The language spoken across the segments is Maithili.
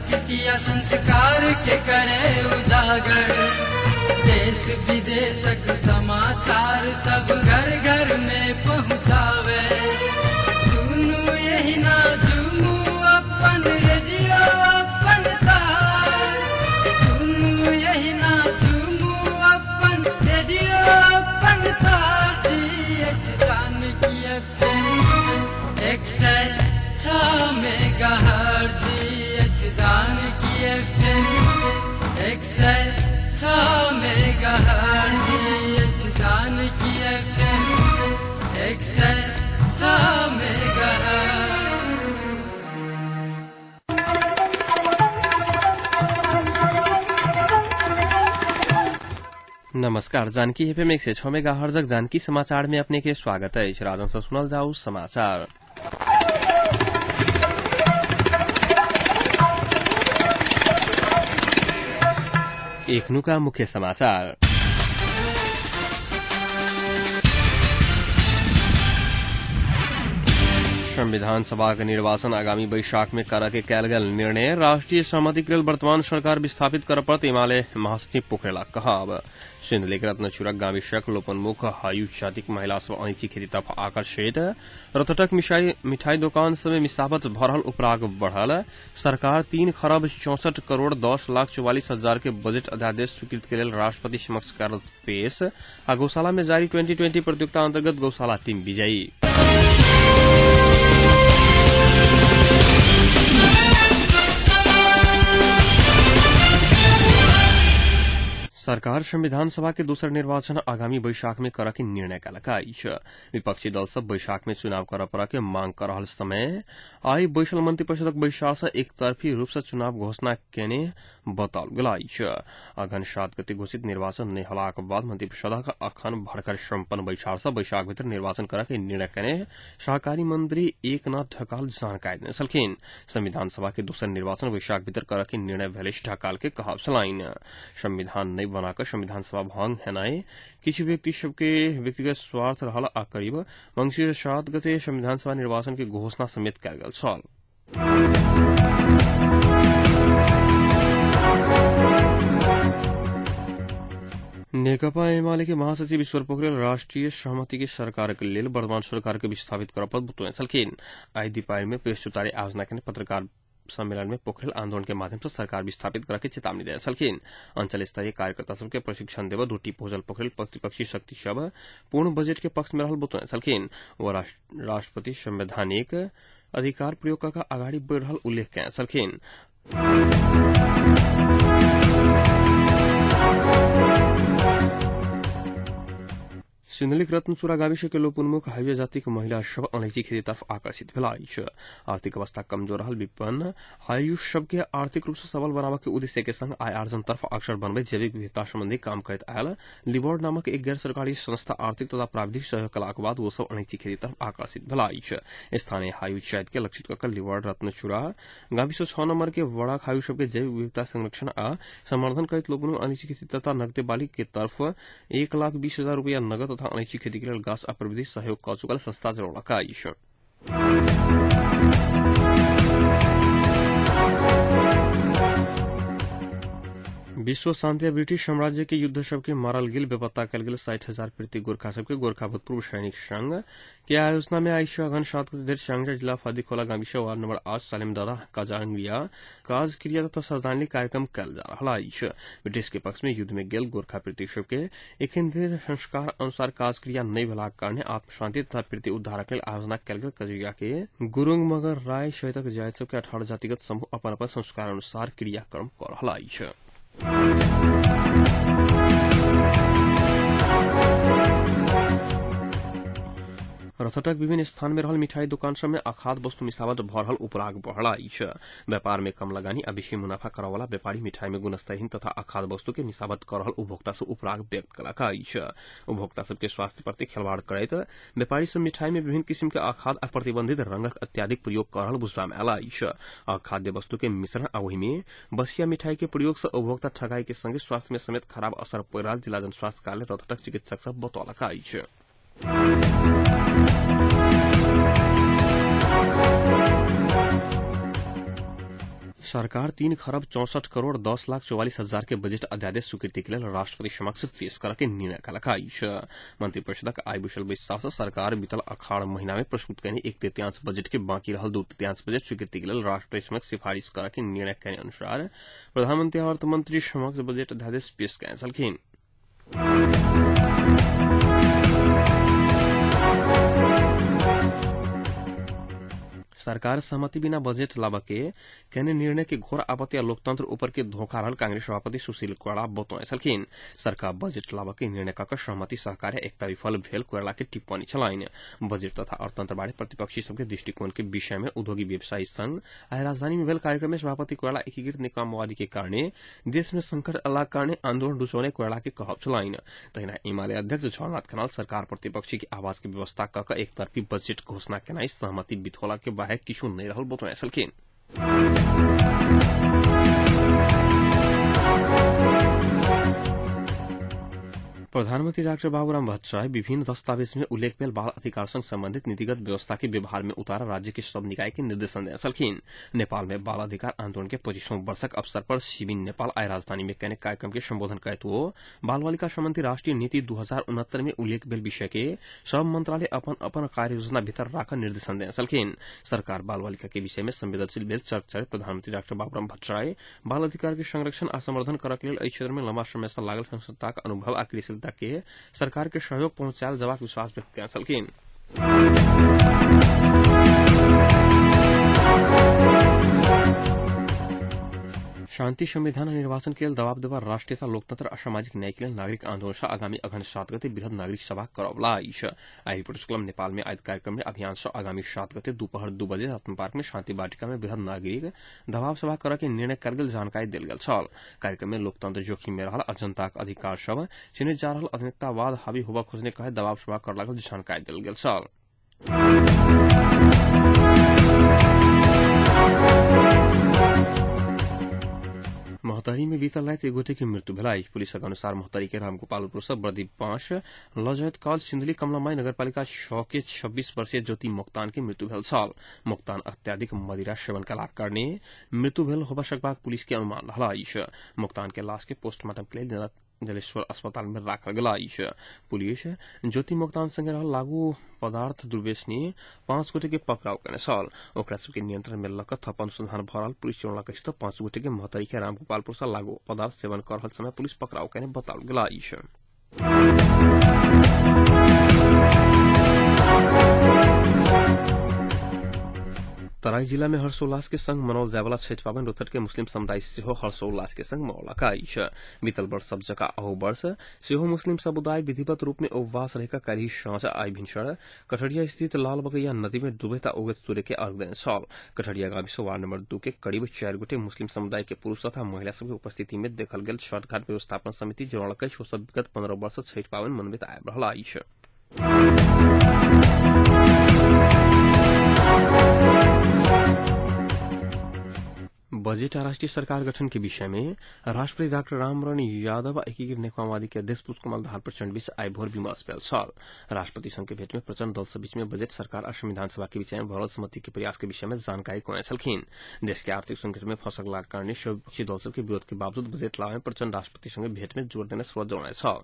संस्कृति आ संस्कार के करे उजागर। देश विदेशक समाचार सब घर घर में पहुँचावे। सुनू यही ना झूमू अपन रेडियो अपन तार। सुनू यही ना झूमू अपन रेडियो अपन तार। जी Janaki FM 106 megahertz. Janaki FM 106 megahertz. Janaki FM 106 megahertz. नमस्कार, जानकी एफएम 106 मेगाहर्ट्ज़ जानकी समाचार में अपने के स्वागत है। राजन से सुनल जाऊ समाचार। एखनुका मुख्य समाचार। संविधान सभा के निर्वाचन आगामी बैशाख में करऽ के कयल गेल निर्णय राष्ट्रीय सहमति के लेल वर्तमान सरकार विस्थापित करऽ पड़त, एमाले महासचिव पोखरेलक कहब। सिन्धुलीक रत्नचूड़क गाविसक लोपोन्मुख हायु जातिक महिला सब अनिच्छित खेती तर्फ आकर्षित। रौतहटक मिठाई दोकान सब में मिसावट भरल उपराग बढ़ल। सरकार 3 खरब 64 करोड़ 10 लाख 44 हजार के बजट अध्यादेश स्वीकृत के लेल राष्ट्रपति समक्ष करत पेश। आ गौशाला में जारी 2020 प्रतियोगिता अंतर्गत गौशाला टीम विजयी। सरकार संविधान सभा के दोसर निर्वाचन आगामी बैशाख में करऽ के निर्णय कयलक अछि। विपक्षी दल सब बैशाख में चुनाव करऽ पड़ऽ के मांग कर रहल समय आइ बैसल मंत्रिपरिषदक बैसार से एकतरफी रूप से चुनाव घोषणा केने बताओल गेल अछि। अघन 7 गते घोषित निर्वाचन नहि होलाक बाद मंत्रिपरिषदक अखन भर्खर सम्पन्न बैसार से बैशाख भीतर निर्वाचन करऽ के निर्णय केने सहकारी मंत्री एकनाथ ढकाल जानकारी देने छलखिन। संविधान सभा के दोसर निर्वाचन बैशाख भीतर करऽ के निर्णय भेल ढकाल के कहब छलनि। संविधान नहि बनाकर संविधान सभा भंग हेनाइ किछु व्यक्ति सबके व्यक्तिगत स्वार्थ रहल आ करीब मंगिर 7 गते संविधान सभा निर्वाचन के घोषणा समेत कयल गेल छल। नेकपा एमाले के महासचिव ईश्वर पोखरेल राष्ट्रीय सहमति के सरकार के लेल वर्तमान सरकार के विस्थापित करऽ पर बतौने छलखिन। आइ दीपावली में प्रेस चौतारी आयोजना केने पत्रकार सम्मेलन में पोखरेल आंदोलन के माध्यम से सरकार विस्थापित करऽ के चेतावनी देने छलखिन। अंचल स्तरीय कार्यकर्ता सबके प्रशिक्षण देव रोटी पहुंचल पोखरेल प्रतिपक्षी शक्ति सब पूर्ण बजट के पक्ष में रहल बतौने छलखिन। वो राष्ट्रपति संवैधानिक अधिकार प्रयोग कऽ अगाडि बढ़ि रहल उल्लेख कयने छलखिन। सिन्धुलीक रत्नचूड़ा गाविस के लोपोन्मुख हाइवे जातिक महिला सब अनैतिक खेती तर्फ आकर्षित भेल अछि। आर्थिक अवस्था कमजोर रहल विपन्न हायु सबके आर्थिक रूप से सबल बनाबऽ के उद्देश्य के संग आय आर्जन तर्फ अग्रसर बनबैत जैविक विविधता संबंधी काम करैत आयल लिबर्ड नामक एक गैर सरकारी संस्था आर्थिक तथा प्राविधिक सहयोग कयलाक बाद ओ सब अनैतिक खेती तर्फ आकर्षित भेल अछि। स्थानीय हायु जाति के लक्षित कऽ लिबर्ड रत्नचूड़ा गाविस 6 नंबर के वड़ा हायु सबके जैविक विविधता संरक्षण आ संवर्धन करैत लोपोन्मुख अनैतिक खेती तथा नगदे बाली के तरफ 1,20,000 रुपया नगद तथा अनैच्छिक खेती के लेल गाछ आ प्रविधि सहयोग कऽ चुकल संस्था जनौलक अछि। विश्व शांति आ ब्रिटिश साम्राज्य के युद्ध सबके मारल गेल बेपत्ता कयल गेल 60,000 प्रति गोरखा सबके गोरखा भूतपूर्व सैनिक संघ के आयोजना में आइ अघन 7 गते धरि स्याङ्जा जिला फादीखोला गाविस वार्ड नम्बर 8 सालेमदारा काजांगिया काज क्रिया तथा श्रद्धांजलि कार्यक्रम कयल जा रहल अछि। ब्रिटिश के पक्ष में युद्ध में गेल गोरखा प्रति सबके एखन धरि संस्कार अनुसार काज क्रिया नहि भेलाक कारणे आत्मशांति तथा प्रति उद्धारक लेल आयोजना कयल गेल कजिया के गुरूङ मगर राय सहितक जाति सबके 18 जातिगत समूह अपन अपन संस्कार अनुसार क्रियाक्रम कऽ रहल अछि। रौतहटक विभिन्न स्थान में रहल मिठाई दोकान सब में अखाद्य वस्तु मिसावट भऽ रहल उपराग बढ़ल अछि। व्यापार में कम लगानी आ बेसी मुनाफा करऽ वाला व्यापारी मिठाई में गुणस्तरहीन तथा अखाद्य वस्तु के मिसावट कऽ रहल उपभोक्ता से उपराग व्यक्त कयलक अछि। उपभोक्ता सबके स्वास्थ्य प्रति खेलवाड़ करैत व्यापारी सब मिठाई में विभिन्न किसिम के अखाद्य आ प्रतिबंधित रंगक अत्याधिक प्रयोग कऽ रहल बुझबा में आयल अछि। अखाद्य वस्तु के मिश्रण आ ओहि में बसिया मिठाई के प्रयोग से उपभोक्ता ठगाई के संगे स्वास्थ्य में समेत खराब असर पड़ि रहल जिला जन स्वास्थ्य कार्यालय रौतहटक चिकित्सक सब बतौलक अछि। सरकार 3 खरब 64 करोड़ 10 लाख 44 हजार के बजेट अध्यादेश स्वीकृति के लेल राष्ट्रपति समक्ष पेश करके निर्णय कलक अछि। मंत्री परिषदक आइ बैसल बैसार से सरकार बीतल अखाड़ महीना में प्रस्तुत कयने 1/3 बजट के बाकी रहल 2/3 बजट स्वीकृति के लेल राष्ट्रपति समक्ष सिफारिश करके निर्णय कयने अनुसार प्रधानमंत्री और अर्थमंत्री समक्ष बजट अध्यादेश पेश कयने छलखिन। सरकार सहमति बिना बजेट लाबऽ के केने निर्णय के घोर आपत्ति आ लोकतंत्र ऊपर के धोखा रहल कांग्रेस सभापति सुशील कोइराला बतौने छलखिन। सरकार बजेट लाबऽ के निर्णय कऽ सहमति सहकार्य एकता विफल भेल कोइराला के टिप्पणी छलनि। बजेट तथा अर्थतंत्र बारे प्रतिपक्षी सबके दृष्टिकोण के विषय में उद्योगी व्यवसायी संघ आइ राजधानी में भेल कार्यक्रम में सभापति कोइराला एकीकृत नेकपा के कारणे देश में संकट अयलाक कारणे आंदोलन रुचौने कोइराला के कहब छलनि। तहिना एमाले अध्यक्ष झलनाथ खनाल सरकार प्रतिपक्षी के आवाज के व्यवस्था कऽ एकतर्फी बजेट घोषणा केनाइ सहमति बिथोला के बाहेक किछु नहि रहल बतौने छलखिन। प्रधानमंत्री डाक्टर बाबूराम भट्टराई विभिन्न दस्तावेज में उल्लेख भेल बाल अधिकार संग संबंधित नीतिगत व्यवस्था के व्यवहार में उतारा राज्य के सब निकाय के निर्देशन देने छलखिन। नेपाल में बाल अधिकार आंदोलन के 25वां वर्षक अवसर पर शिविर नेपाल आइ राजधानी में कयने कार्यक्रम के संबोधन करैत ओ बाल बालिका संबंधी राष्ट्रीय नीति 2069 में उल्लेख भेल विषय के सब मंत्रालय अपन अपन कार्य योजना भीतर राखऽ निर्देशन देने छलखिन। सरकार बाल बालिका के विषय में संवेदनशील भेल चर्चा प्रधानमंत्री डाक्टर बाबूराम भट्टराई बाल अधिकार के संरक्षण आ संवर्धन करऽ के लेल एहि क्षेत्र में लंबा समय से लागल संस्थाक अनुभव आ क्रियाशीलता के सरकार के सहयोग पहुंचायल जबाक विश्वास व्यक्त कयने छलखिन। शांति संविधान निर्वाचन के लेल दबाव देबा राष्ट्रीयता लोकतंत्र आ सामाजिक न्याय के लेल नागरिक आंदोलन सँ आगामी अघन 7 गते वृहद नागरिक सभा करवला अछि। आइ रिपोर्टर्स क्लब नेपाल में आयोजित कार्यक्रम में अभियान सँ आगामी 7 गते दोपहर 2 बजे रत्न पार्क में शांति वाटिका में वृहद नागरिक दबाव सभा करऽ के निर्णय कयल गेल जानकारी देल गेल छल। कार्यक्रम में लोकतंत्र जोखिम में रहल आ जनताक अधिकार सब चिन्हित जा रहल अधीनतावाद हावी होबऽ खोजने कहैत दबाव सभा करऽ लागल जानकारी देल गेल छल। महोत्तरी में बीतल राति एक गोटे के मृत्यु भेल अछि। पुलिसक अनुसार महोत्तरी के रामगोपालपुर सँ बर्दी 5 लजैत काल सिन्धुली कमलामाई नगरपालिका 6 के 26 वर्षीय ज्योति मोक्तान के मृत्यु भेल छल। मोक्तान अत्याधिक मदिरा सेवन कयलाक कारणे मृत्यु भेल होबय सकबाक पुलिस के अनुमान रहल अछि। मोक्तान के लाश के पोस्टमार्टम के लेल जलेश्वर अस्पताल में राखल गेल अछि। पुलिस ज्योति मोक्तान संगे रहल लागू पदार्थ दुर्व्यसनी 5 गोटे के पकड़ाव कयने छल। ओकरा सबके नियंत्रण में लऽ कऽ थप अनुसंधान भऽ रहल पुलिस जनौलक अछि तऽ 5 गोटे के महोत्तरी के रामगोपालपुर सँ लागू पदार्थ सेवन कऽ रहल समय पुलिस पकड़ाव कयने बताओल गेल अछि। तराई जिला में हर्षोल्लास के संग मनाओल जायवाला छठि पाबनि रोहतक के मुस्लिम समुदाय सेहो हर्षोल्लास के संग मनौलक अछि। बीतल वर्ष सब जकाँ अहू वर्ष सेहो मुस्लिम समुदाय विधिवत रूप में उपवास रहि कऽ काल्हि साँझ आइ भिनसर कठरिया स्थित लाल बगैया नदी में डूबैत आ उगैत सूर्य के अर्घ देने छल। कठरिया गाविस वार्ड नंबर 2 के करीब 4 गोटे मुस्लिम समुदाय के पुरुष तथा महिला सबके उपस्थिति में देखल गेल छठ घाट व्यवस्थापन समिति जनौलक अछि। ओ सब विगत 15 वर्ष छठि पाबनि मनबैत आबि रहल अछि। बजेट आ राष्ट्रीय सरकार गठन के विषय में राष्ट्रपति डाक्टर रामवरण यादव आ एकीकृत नेकपा के अध्यक्ष पुष्पकमल दाहाल प्रचण्ड बीच आइ भोर विमर्श भेल छल। राष्ट्रपति संघ के भेंट में प्रचण्ड दल सब बीच में बजट सरकार आ संविधान सभा के विषय में भरल सहमति के प्रयास के विषय में जानकारी कोने छलखिन। देश के आर्थिक संकट में फंसलाक कारणे सब विपक्षी दल सब के विरोध के बावजूद बजट लावे में प्रचण्ड राष्ट्रपति संग भेंट में जोर देने स्रोत जनौने छल।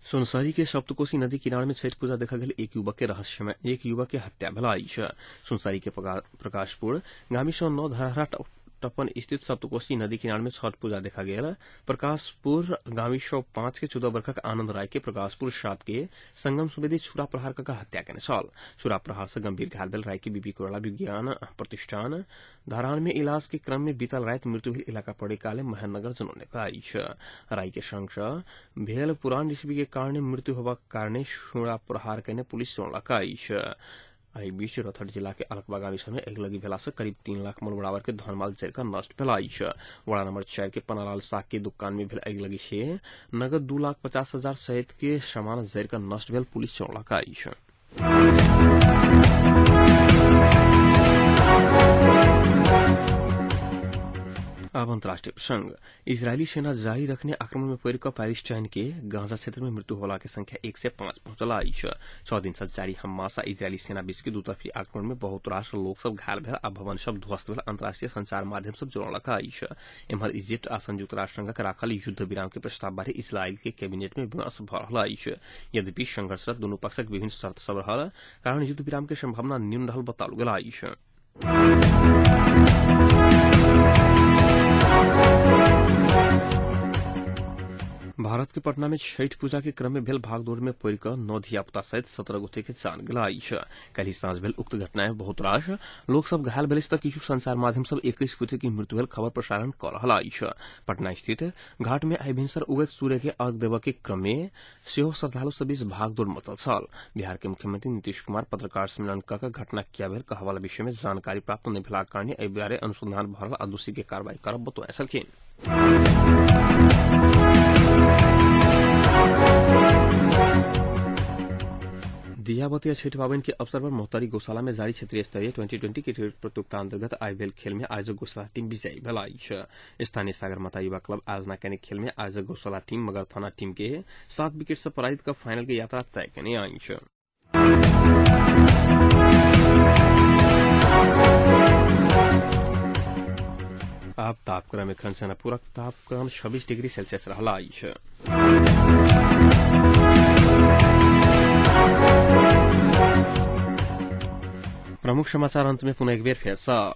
सुनसरी के सप्तकोशी नदी किनार में छठ पूजा देखल गेल एक युवक के रहस्यमय एक युवक के हत्या भेल अछि। सुनसरी के प्रकाशपुर गामी सँ 9 धरहरा टप्पन स्थित सप्तकोशी नदी किनार में छठ पूजा देखा गेल। प्रकाशपुर गामी सँ 5 के 14 वर्षक आनंद राय के प्रकाशपुर 7 के संगम सुवेदी छुरा प्रहार कऽ हत्या केने छल। छुरा प्रहार से गंभीर घायल भेल राय के बीबी कोइराला विज्ञान प्रतिष्ठान धरान में इलाज के क्रम में बीतल राति मृत्यु भेल इलाका पड़े काले महेन्द्रनगर जनौने अछि। राय के संग सँ भेल पुरान ऋषि के कारणे मृत्यु होबाक कारणे छुरा प्रहार केने पुलिस जनौलक अछि। एहि बीच रौतहट जिला के अलकबा गामी में अगिलगी भेला से करीब 3 लाख मोल बराबर के धनमाल जरि कऽ नष्ट भेल अछि। वड़ा नंबर 4 के पनालाल साह के दुकान में भेल अगिलगी से नगद 2,50,000 सहित के सामान जरि कऽ नष्ट भेल पुलिस जनौलक अछि। अब अंतर्राष्ट्रीय प्रसंग। इजरायली सेना जारी रखने आक्रमण में पड़ि कऽ पैलेस्टाइन के गाजा क्षेत्र में मृत्यु होला के संख्या 105 पहुंचल अछि। 6 दिन से जारी हमास आ इजरायली सेना बीच के दुतरफी आक्रमण में बहुत रास लोक सब घायल भेल आ भवन सब ध्वस्त भेल अंतर्राष्ट्रीय संचार माध्यम सब जोड़लक अछि। एम्हर इजिप्ट आ संयुक्त राष्ट्र संघक राखल युद्ध विराम के प्रस्ताव बारे इजरायल के कैबिनेट में विमर्श भऽ रहल अछि। यद्यपि संघर्षरत दुनू पक्षक विभिन्न शर्त सब रहल कारण युद्ध विराम के संभावना न्यून रहल बताओल गेल अछि। भारत के पटना में छठ पूजा के क्रम में भेल भागदौड़ में पड़ि कऽ 9 धियापुता सहित 17 गोटे के जान गेल अछि। काल्हि साँझ भेल उक्त घटना में बहुत रास लोक सब घायल भेल तऽ किछु संचार माध्यम सब 21 गोटे के मृत्यु भेल खबर प्रसारण कऽ रहल अछि। पटना स्थित घाट में आइ भिनसर उगैत सूर्य के अर्घ देबऽ के क्रम में सेहो श्रद्धालु सब बीच भागदौड़ मचल छल। बिहार के मुख्यमंत्री नीतीश कुमार पत्रकार सम्मेलन कऽ कऽ घटना किया भेल कहवाला विषय में जानकारी प्राप्त नहि भेलाक कारणे एहि बारे अनुसंधान भऽ रहल आ दोषी के कार्रवाई करब बतौने छलखिन। दियाबती छठ पाबनि के अवसर पर मोहतरी गौशाला में जारी क्षेत्रीय स्तरीय 2020 क्रिकेट प्रतियोगिता अंतर्गत आइ भेल खेल में आयोजक गौशाला टीम विजयी भेल अछि। स्थानीय सागरमाथा युवा क्लब आयोजना केने खेल में आयोजक गौशाला टीम मगर थाना टीम के 7 विकेट से पराजित कर फाइनल के यात्रा तय केने अछि। अब तापक्रम एखन सेनापुरक तापक्रम 26 डिग्री सेल्सियस रहल अछि। प्रमुख समाचार अंत में पुनः एक बेर फेर सँ।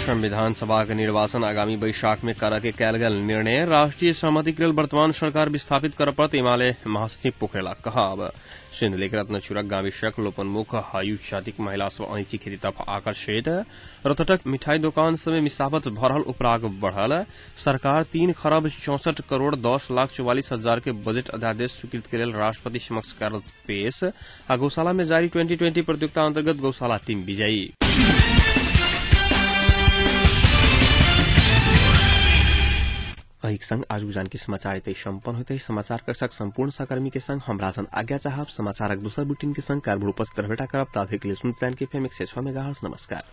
संविधान सभा के निर्वाचन आगामी बैशाख में करऽ के कयल गेल निर्णय राष्ट्रीय सहमति के लेल वर्तमान सरकार विस्थापित करऽ पड़त एमाले महासचिव पोखरेलक कहब। सिन्धुलीक रत्नचूड़क गाविसक लोपोन्मुख हायु जातिक महिला सब अनिच्छित खेतीतर्फ आकर्षित। रौतहटक मिठाई दोकान सब में मिसावट भऽ रहल उपराग बढ़ल। सरकार 3 खरब 64 करोड़ 10 लाख 44 हजार के बजट अध्यादेश स्वीकृत के लेल राष्ट्रपति समक्ष करल पेश। आ गौशाला में जारी 2020 प्रतियोगिता अंतर्गत गौशाला टीम विजयी। एहिक संग आजुक जानकी समाचार एतै सम्पन्न होइत अछि। समाचार कक्षाक सम्पूर्ण सहकर्मी के संग हम राजन आज्ञा चाहब। समाचारक दोसर बुलेटिन के संग काल्हि उपस्थित रहबेटा करब। ताधरिक लेल सुनैत जानकी एफएम 106 मेगाहर्ट्ज। नमस्कार।